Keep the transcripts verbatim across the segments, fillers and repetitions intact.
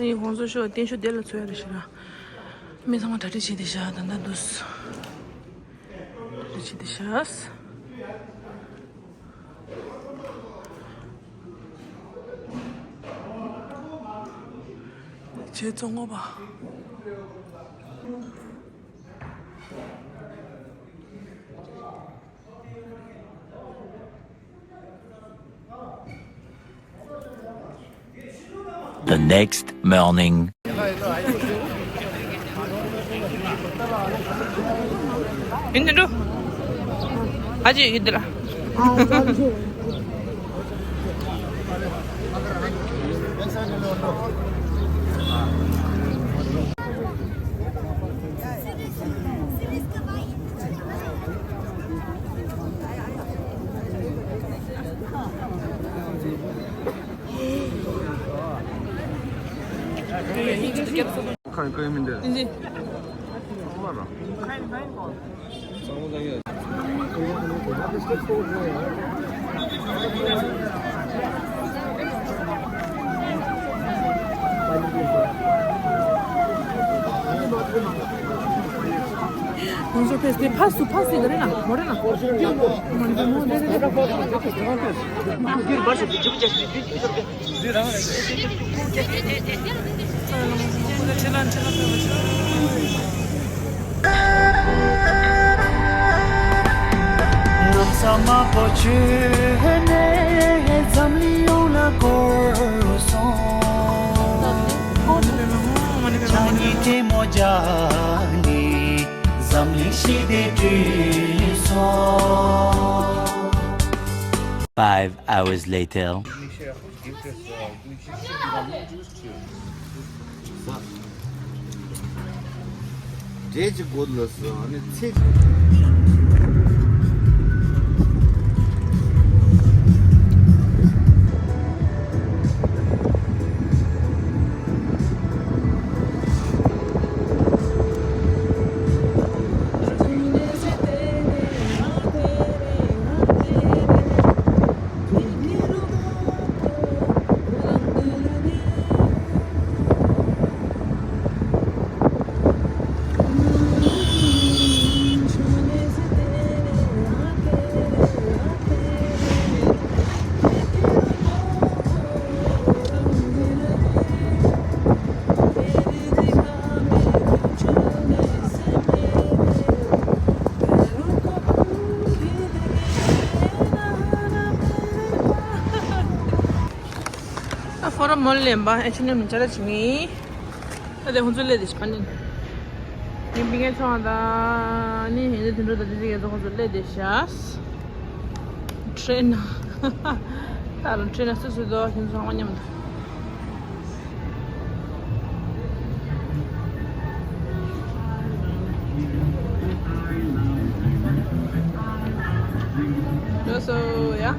ཨེ། ཁོང་ཚོ་ཤོག་སྟེང་ཤོག་དེ་ལ་འཚོལ་ཡ་རེད་ཤག་ར། མི་ཚང་མ་གྲ་སྒྲིག་བྱས་བསྡད་ཤག་ད་ལྟ་འདུག་གྲ་སྒྲིག་བྱས་བསྡད་ཤག་བྱས་བཙོང་གོ་པ། The next morning. ཡིན་འགྲོ། ཨ་ཅེ་ཡིན་འདི་ལ། ཁོང་ཚོ་ཕེབས་ཏེ་ཕ་སུ་ཕ་སུ་ག་རེ་ན་མོ་རེ་ན། ང་ཚང་མ་པོ་ཆོས་ནས་འཛམ་གླིང་ཡོངས་ལ་བསྐོར་སོང་། ཆ་ཉི་ཐེ་མོ་རྒྱ་ནི་འཛམ་གླིང་ཞི་བདེ་བསྐྲུན་སོང་། Five hours later. འབྲས་ཀྱི་མགོ་ལ་སོ་ཨ་ནི་ཚེ། ཨ་ཧྥོ་ར་མོལ་ལེན་པ་ཨེ་ཆི་ནེམ་ཅ་ལ་ཅི་མི། ཨ་དེ་ཁོང་ཚོ་སླེབས་བསྡད་ཤག་ཨ་ནི། ངའི་མི་ངན་ཚོ་ང་དང་ནི་ཧིན་དི་དུད་འགྲོ་དང་དེ་ཚོ་ཁོང་ཚོ་སླེབས་བསྡད་ཤག་ཁྲེན་ན། ད་རུང་ཁྲེན་ན་སུ་སུ་དོ་ཁྱེད་ཚོ་ཚང་མ་མཉམ་དུ། ལགས་སོ་ཡ།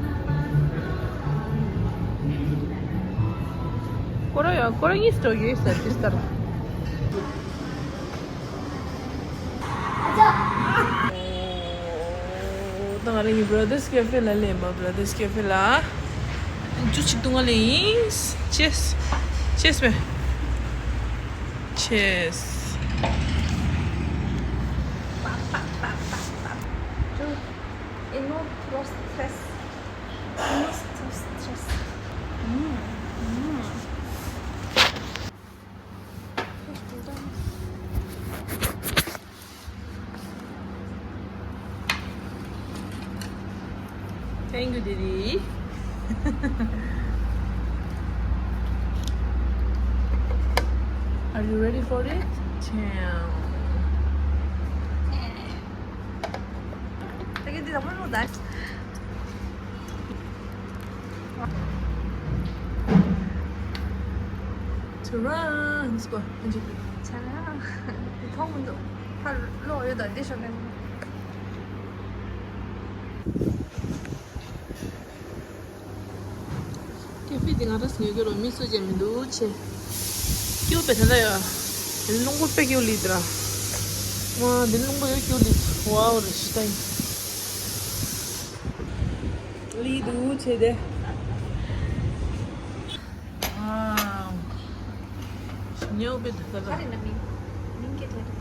སྐོར་ར་ཡ། སྐོར་ར་གཉིས་སུ་འགྲོ་ཡོད་ས་ཏིས་ལྟར། ད་ང་རང་གི་Brothers Cafe ལ་སླེབས་པ། Brothers Cafe ལ་ཅུ་ཆིག་ཏུ་ང་ལེ་ཡིན། Cheers. Cheers མེ། Cheers. Tú, en otros tres. En otros tres. Mm, mm. Thank you, Didi. Are you ready for it? Damn. ཅི་རང་སྐོར་ཅི་ཅི་ཅི་རང་མཐོང་མི་འདུག་ཕར་ལོག་ཡོད་དང་འདི་ཤོག་ནས། ཀེ་ཧྥེ་འདི་ང་རང་ཉོ་རྒྱུ་རོ་མི་སུ་ཅན་མི་འདུག་ཆེ། སྐྱིད་པོ་དཔེ་ད་ལྟ་ཡོད། རླུང་བུ་དཔེ་སྐྱིད་པོ་ལི་དྲ། ང་འདི་རླུང་བུ་ཡོད་སྐྱིད་པོ་ལི། ཝའོ་རེ་ཤི་ཏའི། ལི་འདུག་ཆེ་དེ། ཨ། ཉོ་བེད་ཁ་རེ་ན་མིན། མིན་གེ་ཐེ་རེ།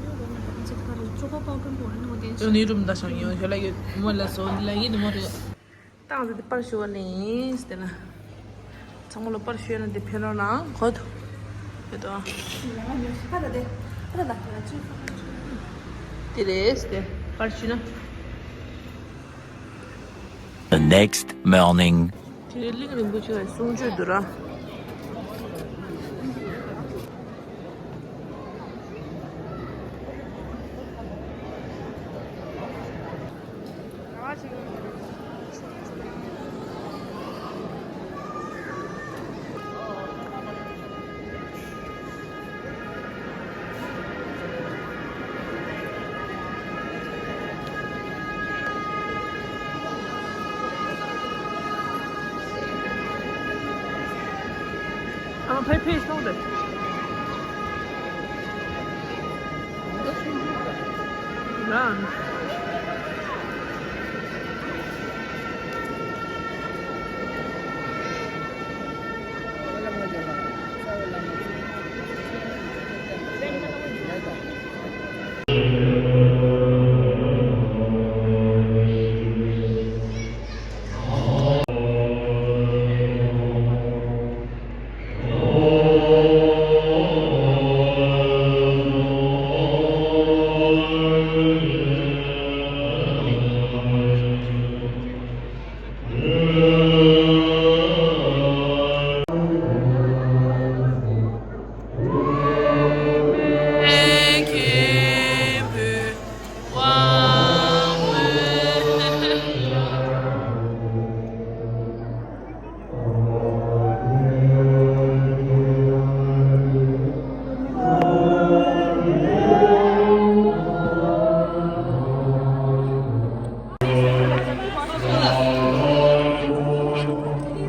ཉོ་བེད་ན་ཁ་ཚིག་ཁ་རེ་ཅོ་ཁོ་པང་ཀུན་པོ་ནོ་དེ་ནི་རུམ་ད་ཤང་ཉོ་ཤོ་ལ་གི་མོ་ལ་སོ་ལ་གི་ནི་མོ་རེ། ཏང་ཟེར་ཏེ་པར་ཞུ་བ་ནི་ཟེར་ན། ཚང་མ་ལ་པར་ཞུ་ན་དེ་ཕན་རོགས་ན་གོ་ཐུ། ཡོད་དོ། ང་ཉོ་ཤི་ཁ་ད་དེ། ཁ་ད་ད་ང་ཅི་ཁ་ད་ཅི། དེ་རེད་ཟེར་ཏེ་པར་ཞུ་ན། The next morning. དེ་རིང་གླིང་རིན་པོ་ཆེ་ལ་གསུང་ཆོས་འདུག་ར། ཨ་ཕེ་ཕེ་སོང་རེད། རང་།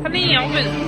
ཁ་ལེན་ཡག་པོ་ཡོད།